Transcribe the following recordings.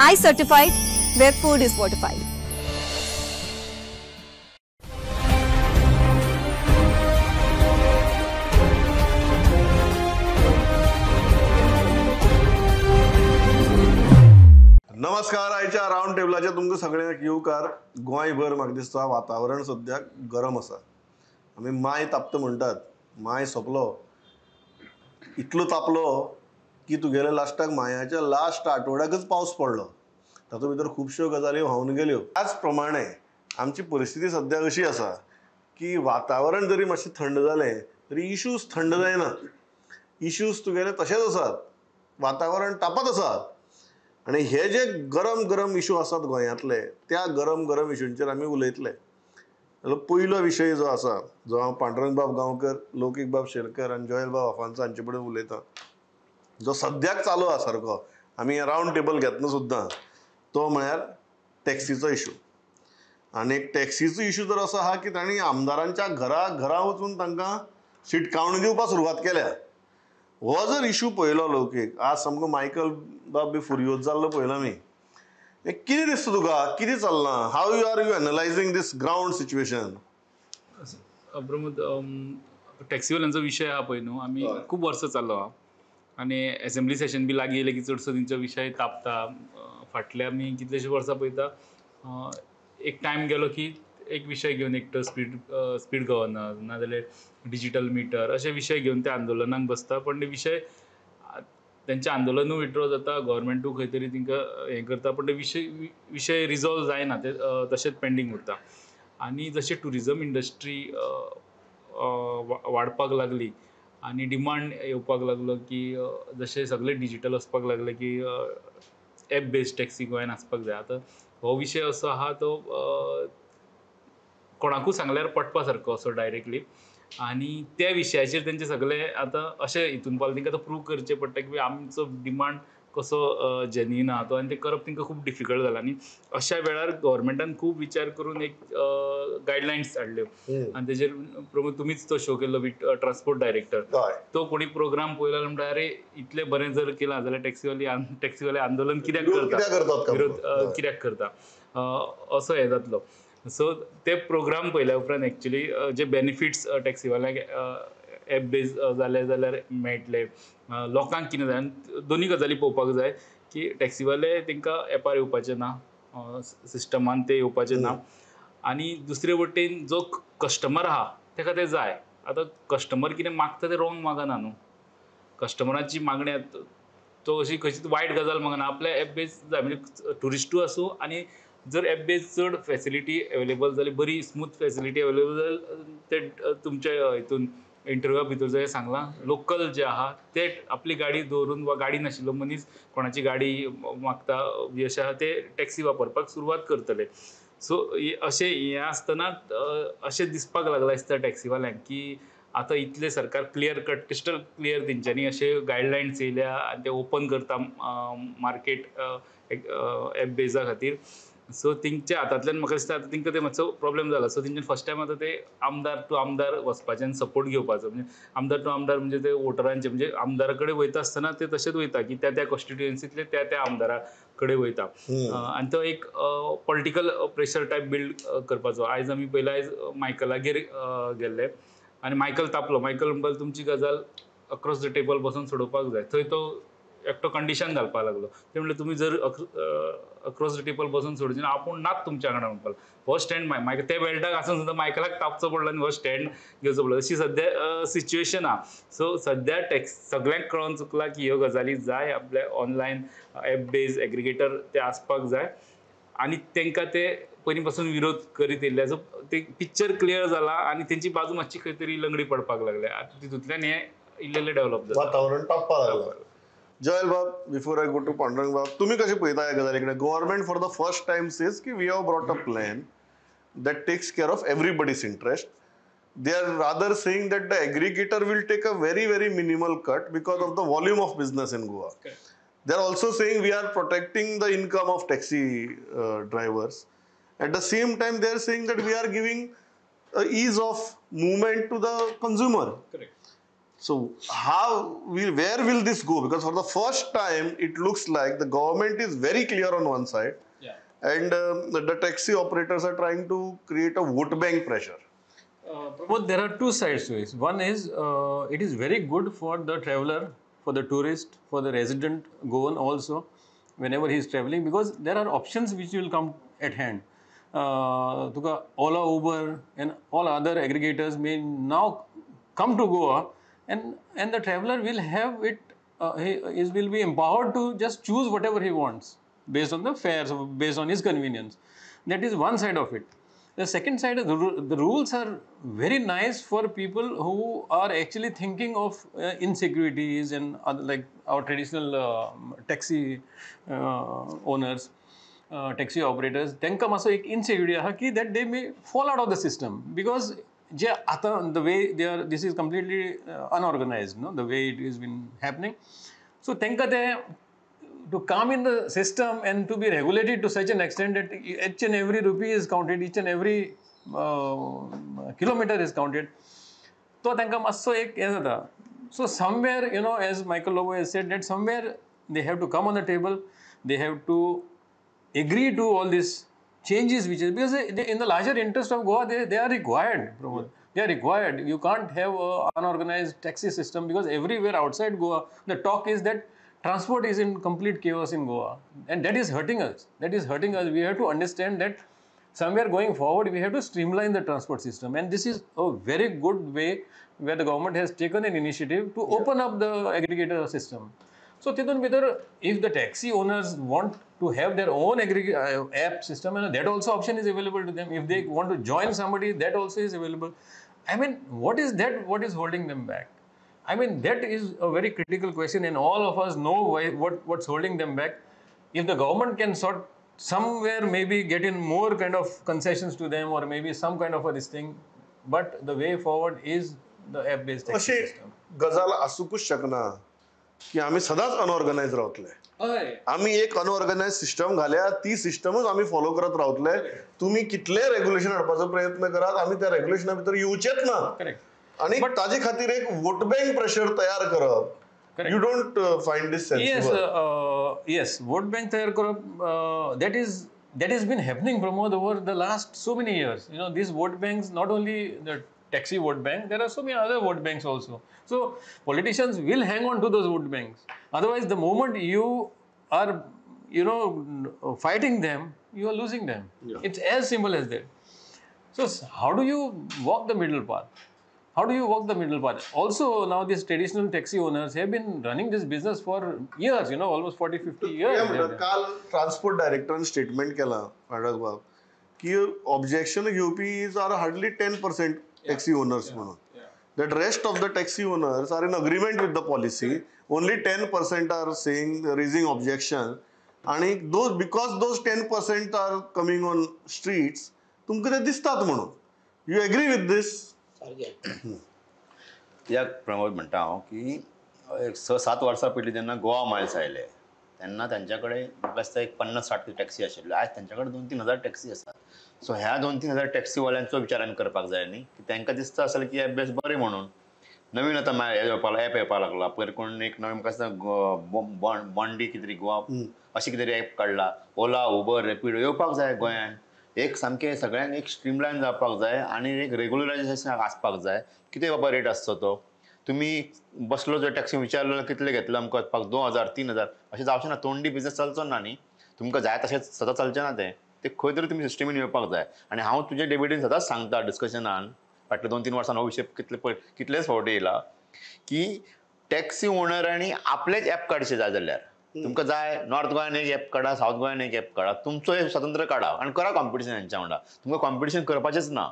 I certified, where food is fortified. नमस्कार, आयच्या round टेबलाचेर तुमकां सगळ्यांक येवकार. गोंयभर म्हाका दिसता वातावरण सद्याक गरम आसा. आमी माय तापता म्हणटात, माय सोंपलो, इतलो तापलो की तुगेले लास्टाक मायाच्या लास्ट आठवड्याकच पावस पडलो. तातूंत भितर खुबश्यो गजाली व्हांवन गेल्यो. त्याच प्रमाणे आमची परिस्थिती सद्याक अशी आसा की वातावरण जरी मातशें थंड जालें तरी इश्यूज थंड जायना. इश्यूज तुगेले तशेच आसात, वातावरण तापत आसा. आनी हे जे गरम गरम इशू आसात गोंयांतले, त्या गरम गरम इशूंचेर आमी उलयतले. पयलो विशय जो आसा, जो हांव पांडुरंगबाब गांवकर, लौकीकबाब शेलकर आनी जोयलबाब आफान्सो हांचे कडेन उलयतां, जो सद्याक चालू आसा सारको, आमी रावंड टेबल घेतना सुद्दां, तो म्हळ्यार टॅक्सीचो इशू. आनी एक टॅक्सीचो इशू जर असो आहा की तांणी आमदारांच्या घरा घरा वचून तांकां शिटकावणी दिवपाक सुरवात केल्या. हो जर इशू पळयलो लौकीक, आज सामको मायकल बाब बी फुरयोज जाल्लो पळयला आमी. कितें दिसता तुका, कितें चल्लां? How you are you analysing this ground situation? Pramod, टॅक्सीवाल्यांचो विशय आहा पळय न्हू, आमी खूब वर्सां चाललो आहा आनी एसेंब्ली सेशन बी लागीं येयलें की चडसो तेंचो विशय तापता. फाटल्या आमी कितलेशे वर्सां पळयता, एक टायम गेलो की एक विशय घेवन एकटो स्पीड गव्हर्नर नाजाल्यार डिजीटल मिटर अशे विशय घेवन ते आंदोलनाक बसता. पण ते विशय तेंचें आंदोलनूय विड्रॉ जाता, गव्हर्मेंटूय खंय तरी तांकां हें करता, पण ते विशय रिजॉल्व जायना, ते तशेंच पेंडींग उरता. आनी जशें ट्युरिजम इंडस्ट्री वाडपाक लागली आनी डिमांड येवपाक लागलो की जशें सगळें डिजीटल वचपाक लागलें की एप बेस्ड टॅक्सी गोंयान आसपाक जाय. आतां हो विशय असो आहा तो कोणाकूय सांगल्यार पटपा सारको असो डायरेक्टली. आनी त्या विशयाचेर तेंचे सगळे आतां अशें हितून पावले, तेंकां आतां प्रूव करचें पडटा की आमचो डिमांड कसो जेन्युइन आहा तो, आनी तें करप तेंकां खूब डिफिकल्ट जालां. आनी अशा वेळार गव्हर्मेंटान खूब विचार करून एक गायडलायन्स हाडल्यो आनी तेजेर प्रमोद तुमीच तो शो केल्लो विथ ट्रान्सपोर्ट डायरेक्टर, तो कोणी प्रोग्राम पळयलो म्हणटा अरे इतलें बरें जर केलां जाल्यार टॅक्सीवाले आंदोलन कित्याक करता, विरोध कित्याक करता, असो हें जातलो. सो ते प्रोग्राम पळयल्या उपरांत एक्चुली जे बेनिफिट्स टॅक्सीवाल्यांक एप बेज जाले जाल्यार मेळटले, लोकांक कितें जाय. आनी दोनी गजाली पळोवपाक जाय की टॅक्सीवाले तांकां एपार येवपाचें ना, सिस्टमान ते येवपाचें ना, आनी दुसरे वटेन जो कस्टमर आहा ताका तें जाय. आतां कस्टमर कितें मागता तें रोंग मागना न्हू, कस्टमराची मागणी तो अशी खंयची वायट गजाल मागना, आपल्या एप बेज जाय. म्हणजे ट्युरिस्टूय आसूं आनी जर एप बेज चड फॅसिलिटी अवेलेबल जाली, बरी स्मूथ फॅसिलिटी अवेलेबल जाली, ते तुमच्या हितून इंटरव्यूआ भितर जंय सांगलां लोकल जे आहा ते आपली गाडी दवरून वा गाडी नाशिल्लो मनीस कोणाची गाडी मागता बी अशें आहा ते टॅक्सी वापरपाक सुरवात करतले. सो अशें हें आसतना अशें दिसपाक लागलां दिसता टॅक्सीवाल्यांक की आतां इतलें सरकार क्लियर कट क्रिस्टल क्लियर तेंच्यांनी अशे गायडलायन्स येयल्या आनी ते ओपन करता मार्केट एप बेजा खातीर. सो तेंच्या हातांतल्यान म्हाका दिसता आतां तेंकां ते मातसो प्रॉब्लेम जाला. सो तेंच्यान फर्स्ट टायम आतां ते आमदार टू आमदार वचपाचें आनी सपोर्ट घेवपाचो, म्हणजे आमदार टू आमदार म्हणजे ते वोटरांचे, म्हणजे आमदारा कडेन वयता आसतना ते तशेंच वयता की त्या त्या कॉन्स्टिट्युएन्सींतले त्या त्या आमदारा कडेन वयता आनी तो एक पॉलिटिकल प्रेशर टायप बिल्ड करपाचो. आयज आमी पयलें आयज मायकलागेर गेल्ले आनी मायकल तापलो. मायकल म्हणपाक तुमची गजाल अक्रॉस the table बसून सोडोवपाक जाय. थंय तो एकटो कंडिशन घालपाक लागलो. ते म्हणलें तुमी जर अक्रॉस the table बसून सोडचे ना आपूण नात तुमच्या वांगडा म्हणपाक. हो स्टँड मायकल ते बेल्टाक आसून सुद्दां मायकलाक तापचो पडलो आनी हो स्टँड घेवचो पडलो. अशी सद्या सिच्युएशन आहा. सो सद्या टॅक्स सगळ्यांक कळोन चुकलां की ह्यो गजाली जाय, आपल्या ऑनलायन एप बेज एग्रिगेटर ते आसपाक जाय आनी तांकां ते पयलीं पासून विरोध करीत येयल्ले. सो ते पिक्चर क्लियर जाला आनी तेंची बाजू मातशी खंय तरी लंगडी पडपाक लागल्या. आतां तितूंतल्यान हें इल्लें डेवलप जाता, वातावरण तापपाक लागलां. जॉयल बाब, before I go to Pandurang बाब, तुमी कशें पळयता ह्या गजाली कडेन? Government for the first time says की we have brought a plan that takes care of everybody's interest. They are rather saying that the aggregator will take a very very minimal cut because of the volume of business in Goa. They are also saying we are protecting the income of taxi drivers. At the same time they are saying that we are giving ease of movement to the consumer. Correct. So how will where will this go? Because for the first time it looks like the government is very clear on one side and the taxi operators are trying to create a vote bank pressure. Pramod, there are two sides to it. One is it is very good for the traveler, for the tourist, for the resident Goan also, whenever he is traveling, because there are options which will come at hand. Tuka Ola, Uber and all other aggregators may now come to Goa, and the traveler will have it, he will be empowered to just choose whatever he wants based on the fares, based on his convenience. That is one side of it. The second side, the rules are very nice for people who are actually thinking of insecurities and other, like our traditional taxi owners, taxi operators. Tenka maso ek insecurity aha ki that they may fall out of the system, because je ata the way they are, this is completely unorganized, no, the way it has been happening. So tenka te to come in the system and to be regulated to such an extent that each and every rupee is counted, each and every kilometer is counted. So tanka masso ek हे जाता. So somewhere, you know, as Michael Lobo has said, that somewhere they have to come on the table, they have to agree to all these changes, which is because they, in the larger interest of Goa, they are required, Pramod. They are required. You can't have an unorganized taxi system, because everywhere outside Goa, the talk is that transport is in complete chaos in Goa, and that is hurting us. That is hurting us. We have to understand that somewhere going forward, we have to streamline the transport system, and this is a very good way where the government has taken an initiative to open up the aggregator system. So, titun bhitar, if the taxi owners want to have their own app system, and that also option is available to them. If they want to join somebody, that also is available. I mean, what is that? What is holding them back? I mean, that is a very critical question, and all of us know why, what's holding them back. If the government can sort somewhere maybe get in more kind of concessions to them, or maybe some kind of a this thing, but the way forward is the app-based taxi system. गजाल आसूंकूच शकना की आमी सदांच अनऑर्गनायज रावतले. आमी एक अनऑर्गनायज system घाल्या, ती सिस्टमच आमी फॉलो करत रावतले. तुमी कितले रेग्युलेशन हाडपाचो प्रयत्न करात, आमी त्या रेग्युलेशना भितर येवचेच ना. करेक्ट. आणि ताजे खातीर एक वोट बँक प्रेशर तयार करप, you don't find this sensible? Yes, vote bank तयार करप, that has been happening, Pramod, over the last so many years. You know, these vote banks, not only the taxi vote bank, there are so many other vote banks also. So politicians will hang on to those vote banks. Otherwise, the moment you are, you know, fighting them, you are losing them. Yeah. It's as simple as that. So how do you walk the middle path? How do you walk the middle path? Also, now these traditional taxi owners have been running this business for years, you know, almost 40, 50 years. काल transport डायरेक्टरान statement केला पाडक बाब की objection घेवपी are hardly 10% taxi owners म्हणून. That rest of the taxi owners are in agreement with the policy. Only 10% are saying, raising objection. आणि those, because those 10% are coming on streets, तुमकां ते दिसतात म्हणून. You agree with this? कित्याक प्रमोद म्हणटा हांव की एक 6-7 वर्सां पयलीं जेन्ना गोवा मायल्स आयले तेन्ना तांच्या कडेन म्हाका दिसता एक 50-60 टॅक्सी आशिल्ल्यो. आयज तांच्या कडेन 2-3 हजार टॅक्सी आसात. सो ह्या 2-3 हजार टॅक्सीवाल्यांचो विचार आमी करपाक जाय न्ही, की तांकां दिसता आसलें की एप बेस बरें म्हणून. नवीन आतां हें एप येवपाक लागला, पयर कोण एक नवें म्हाका दिसता बॉन्डी कितें तरी गोवा अशें कितें तरी एप काडला. ओला, उबर, रॅपिडो येवपाक जाय गोंयांत. एक सामकें सगळ्यांक एक स्ट्रीमलायन जावपाक जाय आनी एक रेगुलरायजेशन आसपाक जाय. कितें बाबा रेट आसचो तो, तुमी बसलो जर टॅक्सी विचारलो कितले घेतलो आमकां वचपाक 2000 3000 अशें जावचें ना. तोंडी बिजनेस चलचो ना न्ही, तुमकां जाय तशें सदां चलचें ना तें. ते खंय तरी तुमी सिस्टमीन येवपाक जाय. आनी हांव तुजे डेबिटीन सदांच सांगता डिस्कशनान, फाटले 2-3 वर्सां हो विशय कितलेच फावटी येयला की टॅक्सी ओनरांनी आपलेच एप काडचें जाय जाल्यार. तुमकां जाय नॉर्थ गोंयान एक एप काडा, सावथ गोंयान एक एप काडा, तुमचो एक स्वतंत्र काडा आनी करा कॉम्पिटिशन हेंच्या वांगडा. तुमकां कॉम्पिटिशन करपाचेंच ना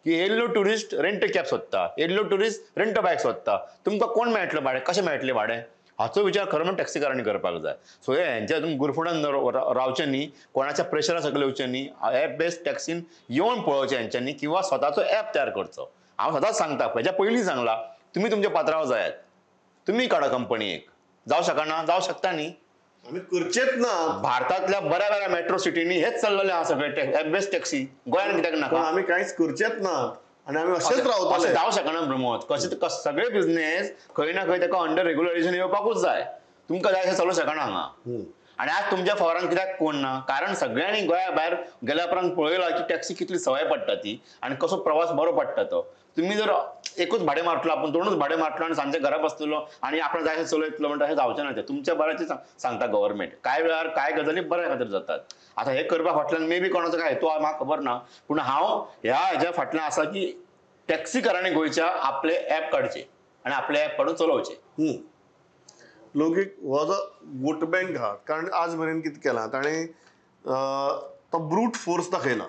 की येयल्लो ट्युरिस्ट रेंट कॅब सोदता, येयल्लो ट्युरिस्ट रेंट बायक सोदता, तुमकां कोण मेळटलो भाडें, कशें मेळटलें भाडें, हाचो विचार खरो म्हणून टॅक्सीकारांनी करपाक जाय. सो हे हेंच्या तुमी गुरफुडान रावचें न्ही, कोणाच्या प्रेशरा सकयल येवचें न्ही. एप बेस्ड टॅक्सीन येवन पळोवचें हेंच्यांनी किंवा स्वताचो एप तयार करचो. हांव सदांच सांगता, हेज्या पयलीं सांगलां, तुमी तुमच्या पात्रांव जायात, तुमी काडा कंपनी एक, जावं शकना, जावं शकता न्ही, आमी करचेच ना. भारतांतल्या बऱ्या बऱ्या मेट्रो सिटींनी हेच चल्लेलें आसा सगळें एप बेस्ड टॅक्सी, गोंयांत कित्याक नाका? आमी कांयच करचेच ना आनी आमी अशेंच रावतले. अशें जावं शकना प्रमोद. कशें सगळे बिझनेस खंय ना खंय ताका अंडर रेग्युलरायझेशन येवपाकूच जाय. तुमकां जाय अशें चलोवंक शकना हांगा. आनी आज तुमच्या फॉरान कित्याक कोण ना, कारण सगळ्यांनी गोंया भायर गेल्या उपरांत पळयलां की टॅक्सी कितली सवाय पडटा ती आनी कसो प्रवास बरो पडटा तो. तुम्ही जर एकूच भाडें मारतलो, आपूण दोनूच भाडें मारतलो आनी सांजचे घरा बसतलो आनी आपण जाय चलयतलो म्हणटा अशें जावचें ना. तें तुमच्या बऱ्याचें सांगता गव्हर्मेंट. कांय वेळार कांय गजाली बऱ्या खातीर जातात. आतां हें करपा फाटल्यान मे बी कोणाचो काय हेतू म्हाका खबर ना, पूण हांव ह्या हेज्या फाटल्यान आसा की टॅक्सीकारांनी गोंयच्या आपले ॲप काडचे आनी आपले ॲप काडून चलोवचे. लोकीक हो जो वोट बँक आहा, कारण आज मेरेन कितें केलां ताणें, तो ब्रूट फोर्स दाखयला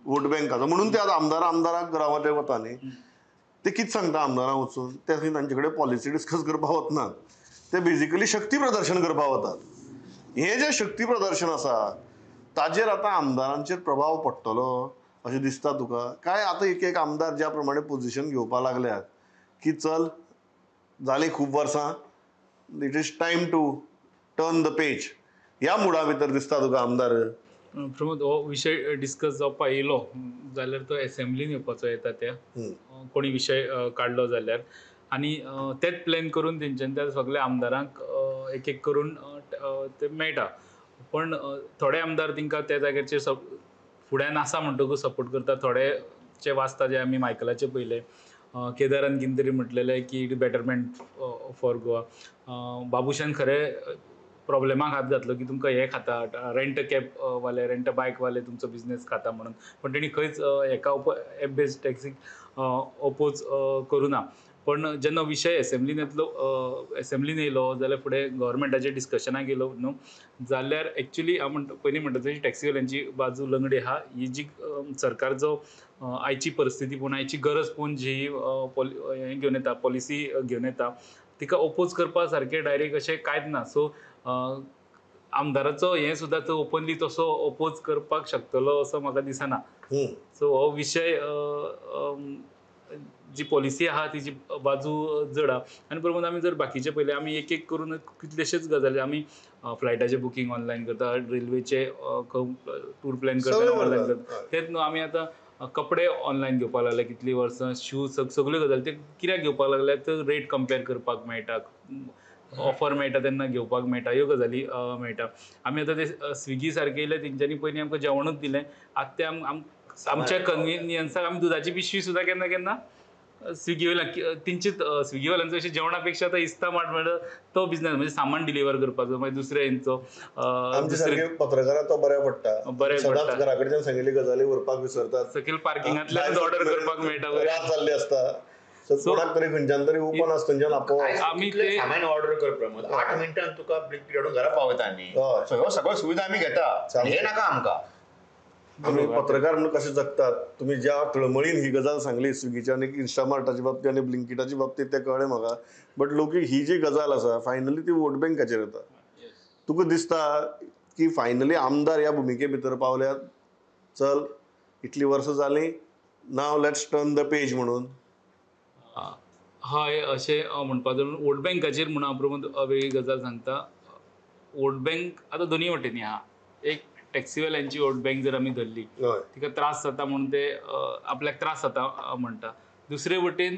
वोट बँकाचो, म्हणून ते आतां आमदाराक घरा ते वता न्ही, ते कितें सांगता आमदारां वचून, ते थंय तांचे कडेन पॉलिसी डिस्कस करपाक वचनात, ते बेजिकली शक्ती प्रदर्शन करपाक वतात. हें जें शक्ती प्रदर्शन आसा ताजेर आतां आमदारांचेर प्रभाव पडटलो अशें दिसता तुका काय? आतां एक एक आमदार ज्या प्रमाणे पोजिशन घेवपाक लागल्यात की चल जालीं खूब वर्सां, it is time to turn the page, ह्या मुडा भितर दिसता तुका आमदार? प्रमोद, हो विशय डिस्कस जावपाक येयलो जाल्यार तो एसेंब्लीन येवपाचो येता, त्या कोणी विशय काडलो जाल्यार, आनी तेच प्लॅन करून तेंच्यानी त्या सगल्या आमदारांक एक एक करून ते मेळटा. पण थोडे आमदार तांकां त्या जाग्याचेर फुड्यान आसा म्हणटकूच सपोर्ट करता, थोडे जे वाचता जे आमी मायकलाचे पयले, केदारान कितें तरी म्हटलेलें की it betterment for Goa. Babushan खरें प्रॉब्लेमाक हात घातलो की तुमकां हें खाता, रेंट कॅब वाले, रेंट बायक वाले तुमचो बिजनेस खाता म्हणून, पण तेणी खंयच हेका एप बेस्ड टॅक्सीक ओपोज करूं ना. पण जेन्ना विशय एसेंब्लीन येतलो, एसेंब्लीन येयलो जाल्यार फुडें गव्हर्मेंटाच्या डिस्कशनाक येयलो न्हू, जाल्यार एक्चुली हांव म्हणटा पयलीं म्हणटा तशी टॅक्सीवाल्यांची बाजू लंगडी आहा. ही जी सरकार जो आयची परिस्थिती पळोवन, आयची गरज पळोवन जी हें घेवन येता, पॉलिसी घेवन येता, तिका ओपोज करपा सारकें डायरेक्ट अशें कांयच ना. सो आमदाराचो हें सुद्दां तो ओपनली तसो ओपोज करपाक शकतलो असो म्हाका दिसना. सो हो विशय जी पॉलिसी आहा तिची बाजू जड आहा. आनी प्रमाण आमी जर बाकीचे पळयले, आमी एक एक करून कितलेशेच गजाली, आमी फ्लायटाचें बुकींग ऑनलायन करता, रेल्वेचे टूर प्लॅन करता ऑनलायन करता, तेच न्हू आमी आतां कपडे ऑनलायन घेवपाक लागले कितलीं वर्सां, शूज सगल्यो गजाली ते कित्याक घेवपाक लागले, तर रेट कंपेर करपाक मेळटा, ऑफर मेळटा तेन्ना घेवपाक मेळटा, ह्यो गजाली मेळटा. आमी आतां ते स्विगी सारके येयले, तेंच्यांनी पयलीं आमकां जेवणूच दिलें, आतां ते आमच्या कन्विनियन्साक आमी दुदाची पिशवी सुद्दां केन्ना केन्ना स्विगी वयल्यान तेंचीच स्विगीवाल्यांचो अशें जेवणा पेक्षा आतां इस्तामार्ट म्हणल्यार तो बिजनेस, म्हणजे सामान डिलिव्हर करपाचो, मागीर दुसरे हेंचो पत्रकारांक तो बऱ्या पडटा, बरें पडटा, घरा कडच्यान सांगिल्ली गजाली व्हरपाक विसरतात, सकयल पार्किंगांतल्यान ऑर्डर करपाक मेळटा, रात जाल्ली आसता, कोणाक तरी खंयच्यान तरी ओपन आसता थंयच्यान आपोवप. आमी ते सामान ऑर्डर कर प्रमोद, 8 मिनटान तुका ब्लिंकिट हाडून घरा पावयता न्ही. सो ह्यो सगळ्यो सुविधा आमी घेता, हें नाका आमकां. आमी पत्रकार म्हणून कशे जगतात, तुमी ज्या तळमळीन ही गजाल सांगली स्विगीच्या आनी इन्स्टामार्टाच्या बाबतींत आनी ब्लिंकिटाच्या बाबतींत तें कळ्ळें म्हाका, बट लोक ही जी गजाल आसा फायनली ती वोट बँकाचेर येता. तुका दिसता की फायनली आमदार ह्या भुमिके भितर पावल्यात, चल इतलीं वर्सां जालीं, now let's turn the page म्हणून? हय, अशें म्हणपाक जाय. वोट बँकाचेर म्हणून हांव प्रमोद वेगळी गजाल सांगता. वोट बँक आतां दोनूय वटेनी आहा. एक टॅक्सीवाल्यांची वोट बँक जर आमी धरली, तिका त्रास जाता म्हणून ते आपल्याक त्रास जाता म्हणटा, दुसरे वटेन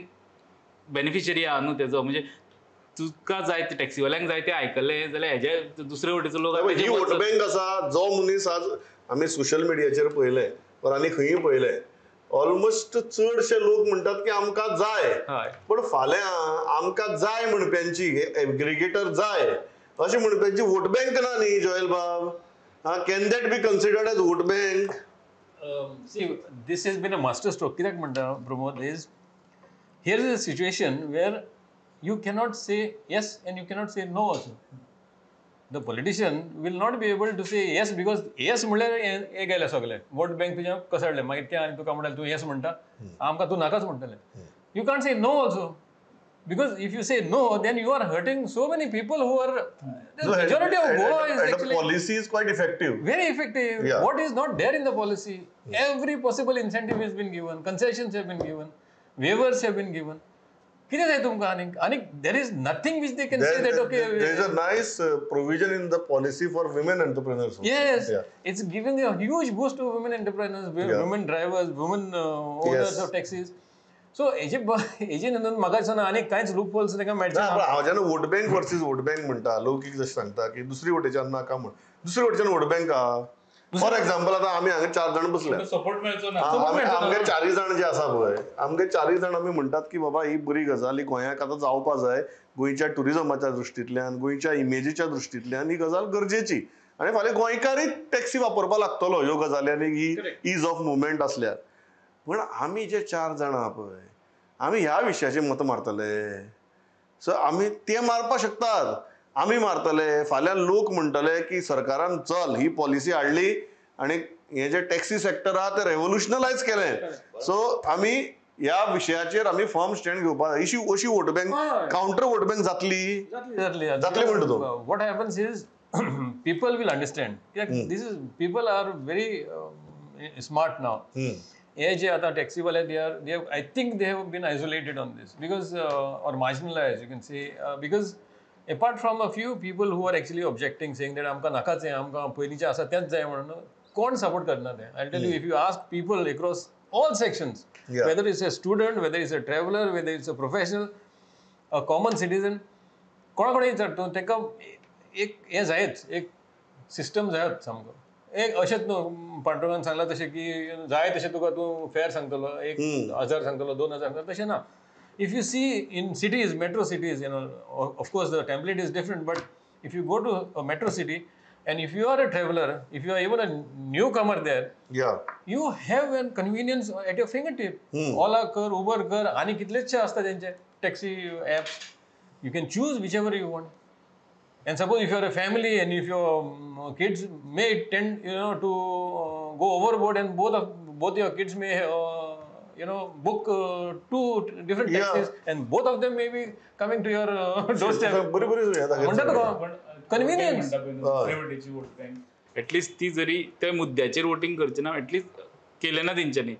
बेनिफिशरी आहा न्हू तेजो, म्हणजे तुका जाय ते टॅक्सीवाल्यांक जाय ते आयकलें जाल्यार हेजे दुसरे वटेचो लोक. ही वोट बँक आसा, जो मनीस आज आमी सोशल मिडियाचेर पळयले वा आनी खंयूय पळयले, ऑलमोस्ट चडशे लोक म्हणटात की आमकां जाय, पण फाल्यां आमकां जाय म्हणप्यांची एग्रिगेटर जाय अशें म्हणप्यांची वोट बँक ना न्ही जोएल बाब. Can that be considered as vote bank? See, this has been a master stroke. कित्याक म्हणटा Pramod, is here is a situation where you cannot say yes and you cannot say no also. The politician will not be able to say yes, because yes म्हणल्यार हे गेले सगळे vote bank तुजें कसडलें, मागीर ते आनी तुका म्हणटाले तूं येस म्हणटा, आमकां तूं नाकाच म्हणटलें. You can't say no also, because if you say no then you are hurting so many people who are the majority of Goa is actually. Policy is quite effective, very effective. What is not there in the policy, every possible incentive has been given, concessions have been given, waivers have been given. कितें जाय तुमकां आनीक आनीक there is nothing which they can say that okay. There is a nice provision in the policy for women entrepreneurs. Yes, it's giving a huge boost to women entrepreneurs, women drivers, women owners of taxis. So हेजे हेजे नंतर म्हाका दिसना आनीक कांयच loop holes तांकां मेळचे ना ना. पण हांव जेन्ना vote bank versus vote bank म्हणटा, लौकीक जशें सांगता की दुसरी वटेच्यान नाका म्हण, दुसरी वटेच्यान वोट बँक आहा. फॉर एक्झाम्पल आतां आमी हांगा चार जाण बसल्या, सपोर्ट मेळचो ना. आमगे चारय जाण जे आसा पळय, आमगे चारय जाण आमी म्हणटात की बाबा ही बरी गजाल, ही गोंयाक आतां जावपा जाय, गोंयच्या ट्युरिजमाच्या दृश्टींतल्यान, गोंयच्या इमेजीच्या दृश्टींतल्यान ही गजाल गरजेची. आनी फाल्यां गोंयकारूय टॅक्सी वापरपाक लागतलो ह्यो गजाली आनी ही is of movement आसल्यार. पण आमी जे चार जाण आहा पळय, आमी ह्या विशयाचेर मतां मारतले. सो आमी ते मारपाक शकतात, आमी मारतले. फाल्यां लोक म्हणटले की सरकारान चल ही पॉलिसी हाडली आनी हे जे टॅक्सी सेक्टर आहा ते रेवोल्युशनलायज केलें. सो आमी ह्या विशयाचेर आमी फर्म स्टँड घेवपाक अशी अशी vote bank, counter vote bank जातली. जातली जातली म्हणटा तूं. What happens is people will understand. कित्याक this is people are very smart now. हे जे आतां टॅक्सीवाले they are they I think they have been isolated on this because or marginalize you can say, because apart from a few people who are actually objecting, saying that आमकां नाकाच हें, आमकां पयलींचें आसा तेंच जाय म्हणून कोण सपोर्ट करना तें. I tell you, if you ask people across all sections, whether it's a student, whether it's a traveller, whether it's a professional, a common citizen, कोणा कडेन विचार तूं, तांकां एक हें जायच, एक सिस्टम जायच सामको. एक अशेंच न्हू पांडुरंगान सांगलां तशें की जाय तशें तुका तूं फेर सांगतलो, 1000 सांगतलो, 2000 सांगतलो, तशें ना. If you see in cities, metro cities, you know, of course the template is different, but if you go to a metro city and if you are a traveller, if you are even a newcomer there, you have an convenience at your fingertip. Ola कर, Uber कर, आनी कितलेचशे आसता तेंचे taxi apps. You can choose whichever you want. And suppose if you are a family and if your kids may tend, you know, to go overboard, and both your kids may you know, book two different taxis, and both of them may be coming to your doorstep. बरी बरी म्हणटा तुका convenience. At least ती जरी त्या मुद्द्याचेर voting करची ना, at least केलें ना तेंच्यांनी,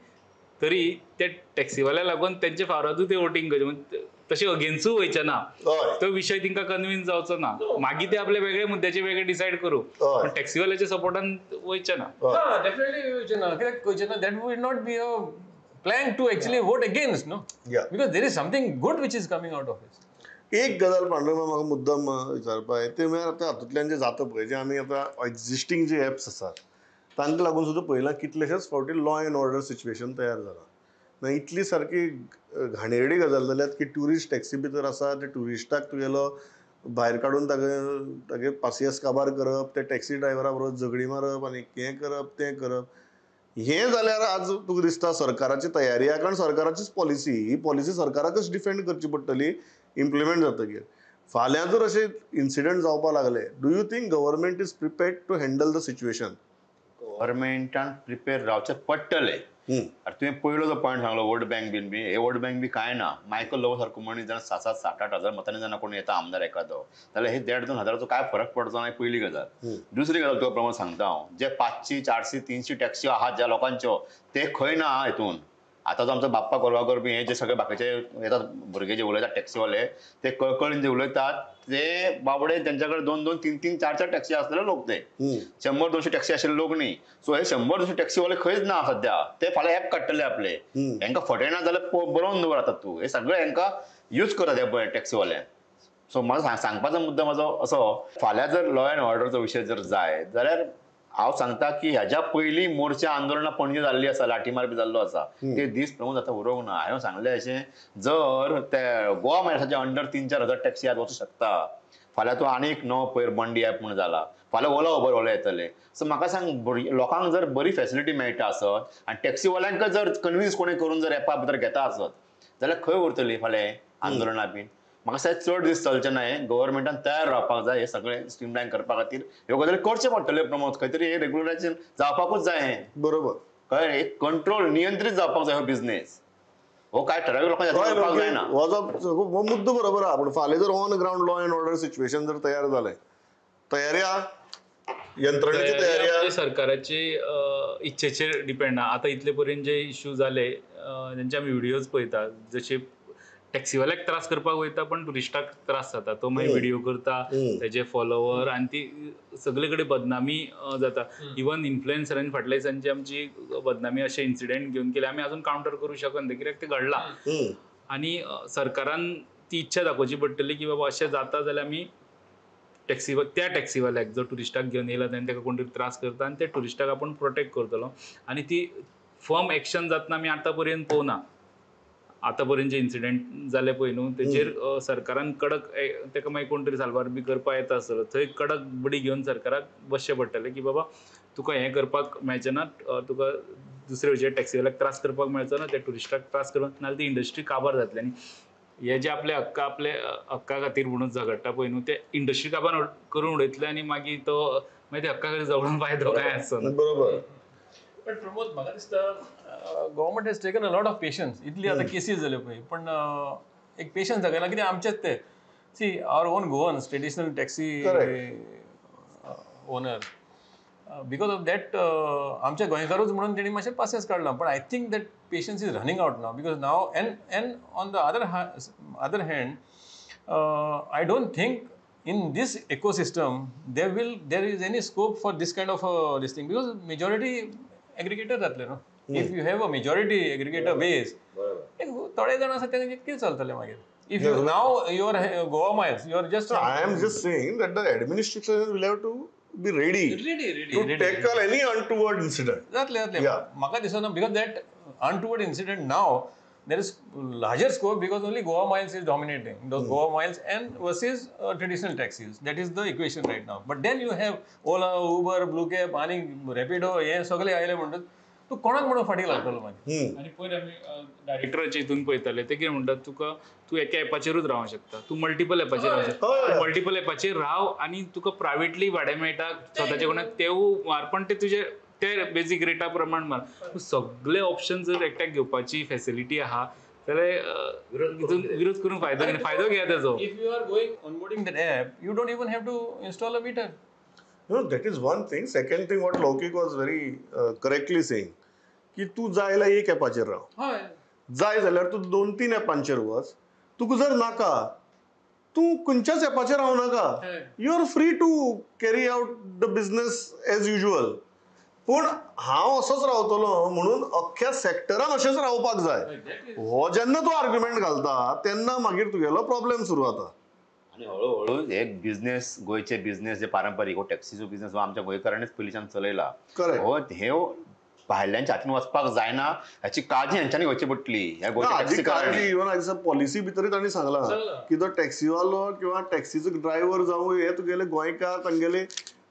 तरी त्या टॅक्सीवाल्या लागून तेंचे फावरादूय ते वोटींग करचें, तशें अगेन्स्टूय वयचें ना, तो विशय तांकां कन्विन्स जावचो ना. मागीर ते आपले वेगळे मुद्द्याचे वेगळे डिसायड करूं, पण टॅक्सीवाल्याच्या सपोर्टान वयचें ना. डेफिनेटली वयचें ना, कित्याक वयचें ना, that will not be a plan to actually vote against, no? Because there is something good which is coming out of it. एक गजाल पांडुरंग म्हाका मुद्दम विचारपा, ते म्हळ्यार आतां हातूंतल्यान जे जाता पळय, जे आमी आतां एक्झिस्टींग जे एप्स आसात तांकां लागून सुद्दां पळयलां कितलेशेच फावटी लॉ एंड ऑर्डर सिच्युएशन तयार जालां. मागीर इतली सारकी घाणेरडी गजाल जाल्यात की ट्युरिस्ट टॅक्सी भितर आसा ते ट्युरिस्टाक तुगेलो भायर काडून तागे तागे पासियेंस काबार करप, ते टॅक्सी ड्रायव्हरा बरोबर झगडी मारप आनी हें करप तें करप. हें जाल्यार आज तुका दिसता सरकाराची तयारी आहा, कारण सरकाराचीच पॉलिसी, ही पॉलिसी सरकाराकच डिफेंड करची पडटली इम्प्लिमेंट जातकीर. फाल्यां जर अशे इन्सिडंट जावपाक लागले, do you think government is prepared to handle the situation? गव्हर्मेंटान prepare रावचें पडटलें. आतां तुवें पयलो जो पॉयंट सांगलो वोट बँक बीन बी, हे वोट बँक बी कांय ना. मायकल लोबो सारको मनीस जाल्यार 7-7, 8-8 हजार मतांनी जेन्ना कोण येता आमदार एखादो, जाल्यार हे 1.5-2 हजाराचो काय फरक पडचो ना, पयली गजाल. दुसरी गजाल तुका प्रमाण सांगता हांव, जे 500, 400, 300 टॅक्सी आहात ज्या लोकांच्यो, ते खंय ना हितून. आतां जो आमचो बाप्पा कोलवाकर बी हे जे सगळे बाकीचे येतात भुरगे जे उलयतात टॅक्सीवाले, ते कळकळीन जे उलयतात ते बाबडे तेंच्या कडेन 2-2, 3-3, 4-4 टॅक्सी आसलेले लोक, ते 100-200 टॅक्सी आशिल्ले लोक न्ही. सो हे 100-200 टॅक्सीवाले खंयच ना सद्या, ते फाल्यां ऍप काडटले आपले, हेंकां फटयना जाल्यार बरोवन दवर आतां तूं, हे सगळे हेंकां यूज करतात हे टॅक्सीवाले. सो म्हाजो सांगपाचो मुद्दो म्हाजो असो, फाल्यां जर लॉ एंड ऑर्डरचो विशय जर जाय जाल्यार हांव सांगता की ह्याच्या पयलीं मोर्चा आंदोलनां पणजे जाल्लीं आसा, लाठीमार बी जाल्लो आसा, ते दीस प्रमोद आतां उरोंक ना. हांवें सांगलें अशें, जर ते गोवा मायल्साच्या अंडर 3-4 हजार टॅक्सी आज वचूंक शकता, फाल्यां तूं आनीक णव पयर बंडी ऍप म्हूण जाला, फाल्यां ओला उबर वाले येतले. सो म्हाका सांग, लोकांक जर बरी फॅसिलिटी मेळटा आसत आनी टॅक्सीवाल्यांक जर कन्विन्स कोणी करून जर ऍपा भितर घेता आसत जाल्यार खंय उरतली फाल्यां आंदोलनां बीन. म्हाका सायब चड दीस चलचें ना, हें गव्हर्मेंटान तयार रावपाक जाय, हे सगळें स्ट्रीमलायन करपा खातीर ह्यो गजाली करचें पडटल्यो प्रमोद, खंय तरी हे रेग्युलरायझेशन जावपाकूच जाय. हें बरोबर कळ्ळें, एक कंट्रोल नियंत्रीत जावपाक जाय हो बिझनेस, हो काय ठरावीक लोकांक करपाक जायना. हो मुद्दो बरोबर आहा, पूण फाल्यां जर on ground law and order situation जर तयार जालें, तयारी आहा, यंत्रणेची तयारी आहा, सरकाराची इच्छेचेर डिपेंड आहा. आतां इतले पर्यंत जे इश्यू जाले तेंचे आमी व्हिडियोज पळयता, जशे टॅक्सीवाल्याक त्रास करपाक वयता पण ट्युरिस्टाक त्रास जाता. तो मागीर व्हिडिओ करता, तेजे फॉलोवर, आनी ती सगळे कडेन बदनामी जाता. इवन इन्फ्लुएन्सरांनी फाटल्या दिसांची आमची बदनामी अशे इन्सिडेंट घेवन केले, आमी अजून कावंटर करूं शकना कित्याक ते घडलां. आनी सरकारान ती इच्छा दाखोवची पडटली की बाबा अशें जाता जाल्यार आमी टॅक्सी त्या टॅक्सीवाल्याक जो ट्युरिस्टाक घेवन येयला आनी ताका कोण तरी त्रास करता आनी त्या ट्युरिस्टाक आपूण प्रोटेक्ट करतलो. आनी ती फर्म एक्शन जातना आमी आतां पर्यंत पळोवना. आतां पर्यंत जे इन्सिडेंट जाले पळय न्हू तेजेर सरकारान कडक ताका मागीर कोण तरी साल्वार बी करपाक येता आसतलो, थंय कडक बडी घेवन सरकाराक बसचें पडटलें की बाबा तुका हें करपाक मेळचें ना, तुका दुसरे वटेन टॅक्सीवाल्याक त्रास करपाक मेळचो ना, त्या ट्युरिस्टाक त्रास करपाक, नाजाल्यार ती इंडस्ट्री काबार जातली. आनी हे जे आपले हक्क आपले हक्का खातीर म्हणून झगडटा पळय न्हू ते इंडस्ट्री काबार करून उडयतले आनी मागीर तो मागीर ते हक्का खातीर झगडून फायदो कांय आसना. बरोबर. पण प्रमोद, म्हाका दिसता government has taken a lot of patience. इतली आतां केसीस जाल्यो पळय, पण एक पेशन्स दाखयला कित्याक आमचेच ते see our own Goans traditional taxi owner because of that आमच्या गोंयकारूच म्हणून तेणी मातशें पासियेंस काडलां. पण I think that patience is running out now because now and on the other hand I don't think in this ecosystem there is any scope for this kind of this thing because majority aggregator जातले न्हू. If you have a majority aggregator base, थोडे जाण आसा तांचे कितें चलतलें मागीर. If you now you are Goa Miles, you are just I am just saying that the administration will have to be ready to tackle any untoward incident. जातले जातले म्हाका दिसना because that untoward incident now there is larger scope because only Goa Miles is dominating. Those Goa Miles and versus traditional taxis. That is the equation right now. But then you have Ola, Uber, Blue Cab, आनी Rapido, हे सगळे आयले म्हणटात तूं कोणाक म्हणून फाटीं लागतलो मागीर. आनी पयर आमी डायरेक्टराचे हितून पळयताले, ते कितें म्हणटात तुका तूं एका एपाचेरूच रावंक शकता, तूं मल्टिपल एपाचेर रावंक शकता. मल्टिपल एपाचेर राव आनी तुका प्रायवेटली भाडें मेळटा स्वताचे कोणाक तेवूय मार, पण ते तुजे ते बेजीक रेटा प्रमाण मार. सगळे ऑप्शन जर एकट्याक घेवपाची फॅसिलिटी आहा जाल्यार विरोध करून फायदो घेना, फायदो घेया तेजो. If you are going onboarding that app, you don't even have to install a meter. No, that is one thing. Second thing, what Laukik was very correctly saying, की तूं जाय जाल्यार एक एपाचेर राव, जाय जाल्यार तूं 2-3 एपांचेर वच, तुका जर नाका तूं खंयच्याच एपाचेर रावं नाका, you are free to carry out the business as usual. पूण हांव असोच रावतलो म्हणून अख्ख्या सेक्टरान अशेंच रावपाक जाय, हो जेन्ना तूं आर्ग्युमेंट घालता तेन्ना मागीर तुगेलो प्रॉब्लेम सुरू जाता. आनी हळूहळू एक बिझनेस, गोंयचे बिझनेस जे पारंपारीक हो टॅक्सीचो बिझनेस हो आमच्या गोंयकारांनीच पयलींच्यान चलयला, हो हे भायल्यांच्या हातीन वचपाक जायना हाची काळजी हेंच्यांनी घेवची पडटली. ह्या गोंयच्या टॅक्सीकारांनी इवन पॉलिसी भितरूय तांणी सांगलां की तो टॅक्सीवालो किंवा टॅक्सीचो ड्रायव्हर जावं हे तुगेले गोंयकार तांगेले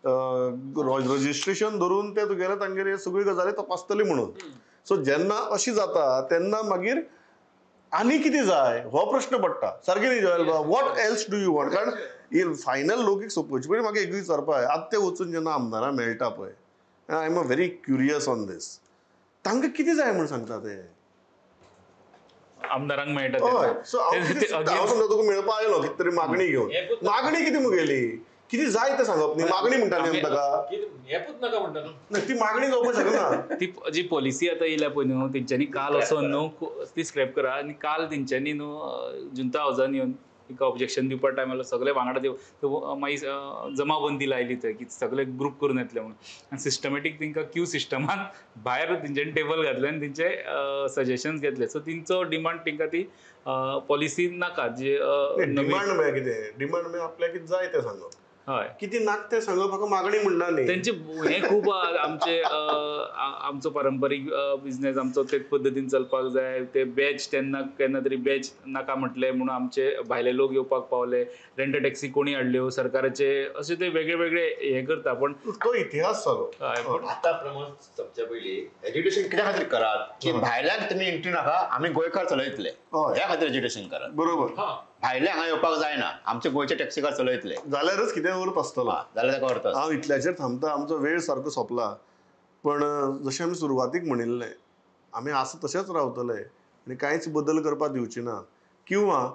रजिस्ट्रेशन धरून ते तुगेले तांगेले सगळी गजाली तपासतली म्हणून. सो जेन्ना अशी जाता तेन्ना मागीर आनी कितें जाय हो प्रश्न पडटा. सारकें न्ही जॉयल बाब, what else do you want? कारण फायनल लोक एक सोंपोवचे पयलीं म्हाका एक विचारपा जाय, आतां ते वचून जेन्ना आमदारां मेळटा पळय, I am a very curious on this, तांकां कितें जाय म्हूण सांगता ते आमदारांक मेळटा? हय, सो हांव समजा तुका मेळपा आयलो कितें तरी मागणी घेवन, मागणी कितें मुगेली कितें जाय तें सांगप न्ही, मागणी म्हणटा न्ही आमी ताका, म्हणटा ती मागणी जावपाक शकना. ती जी पॉलिसी आतां येयल्या पळय न्हू तेंच्यांनी काल असो न्हू ती स्क्रॅप करा आनी काल तेंच्यांनी न्हू जुंता हावजान येवन एक ऑब्जेक्शन दिवपा टायमार सगळे वांगडा दिव मागीर जमाबंदी लायली थंय की सगळे ग्रूप करून येतले म्हणून, आनी सिस्टमॅटीक तांकां क्यू सिस्टमान भायर तेंच्यांनी टेबल घातलें आनी तेंचे सजेशन्स घेतले. सो तेंचो डिमांड तांकां ती पॉलिसी नाका, जी डिमांड म्हळ्यार कितें, डिमांड म्हळ्यार आपल्याक कितें जाय तें सांगप, हय कितें नाका तें सांगप म्हाका मागणी म्हणना न्ही. तेंचे हें खूब आमचे आमचो पारंपारीक बिझनेस आमचो तेच पद्दतीन चलपाक जाय, ते बॅच तेन्ना केन्ना तरी बॅच नाका म्हटलें म्हणून आमचे भायले लोक येवपाक पावले, रेंट टॅक्सी कोणी हाडल्यो सरकाराचे, अशे ते वेगळे वेगळे हें करता. पण तो इतिहास जालो. आतां प्रमोद समच्या पयलीं एज्युकेशन कित्या खातीर करात की भायल्यांक तुमी एंट्री नाका, आमी गोंयकार चलयतले ह्या खातीर एज्युकेशन करात. बरोबर, भायले हांगा येवपाक जायना, आमचे गोंयचे टॅक्सीकार चलयतले जाल्यारच कितें अर्थ आसतलो, जाल्यार ताका अर्थ. हांव इतल्याचेर थांबता, आमचो वेळ सारको सोंपला. पण जशें आमी सुरवातीक म्हणिल्लें, आमी आसा तशेंच रावतले आनी कांयच बदल करपाक दिवची ना, किंवा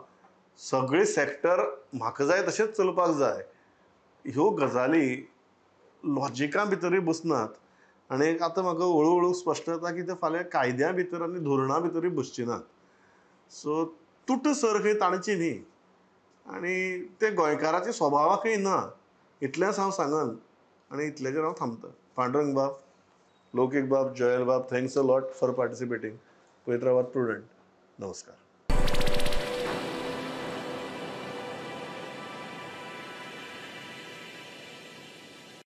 सगळे सेक्टर म्हाका जाय तशेंच चलपाक जाय, ह्यो गजाली लॉजिका भितरूय बसनात. आनी आतां म्हाका हळू हळू स्पश्ट जाता की ते फाल्यां कायद्या भितर आनी धोरणा भितरूय बसची नात. सो तुटसर खंय ताणची न्ही आनी ते गोंयकाराच्या स्वभावाकय ना. इतलेंच हांव सांगन आनी इतल्याचेर हांव थांबता. पांडुरंग बाब, लौकीक बाब, जोयल बाब, thanks a lot for participating. पळयत रावात प्रुडंट. नमस्कार.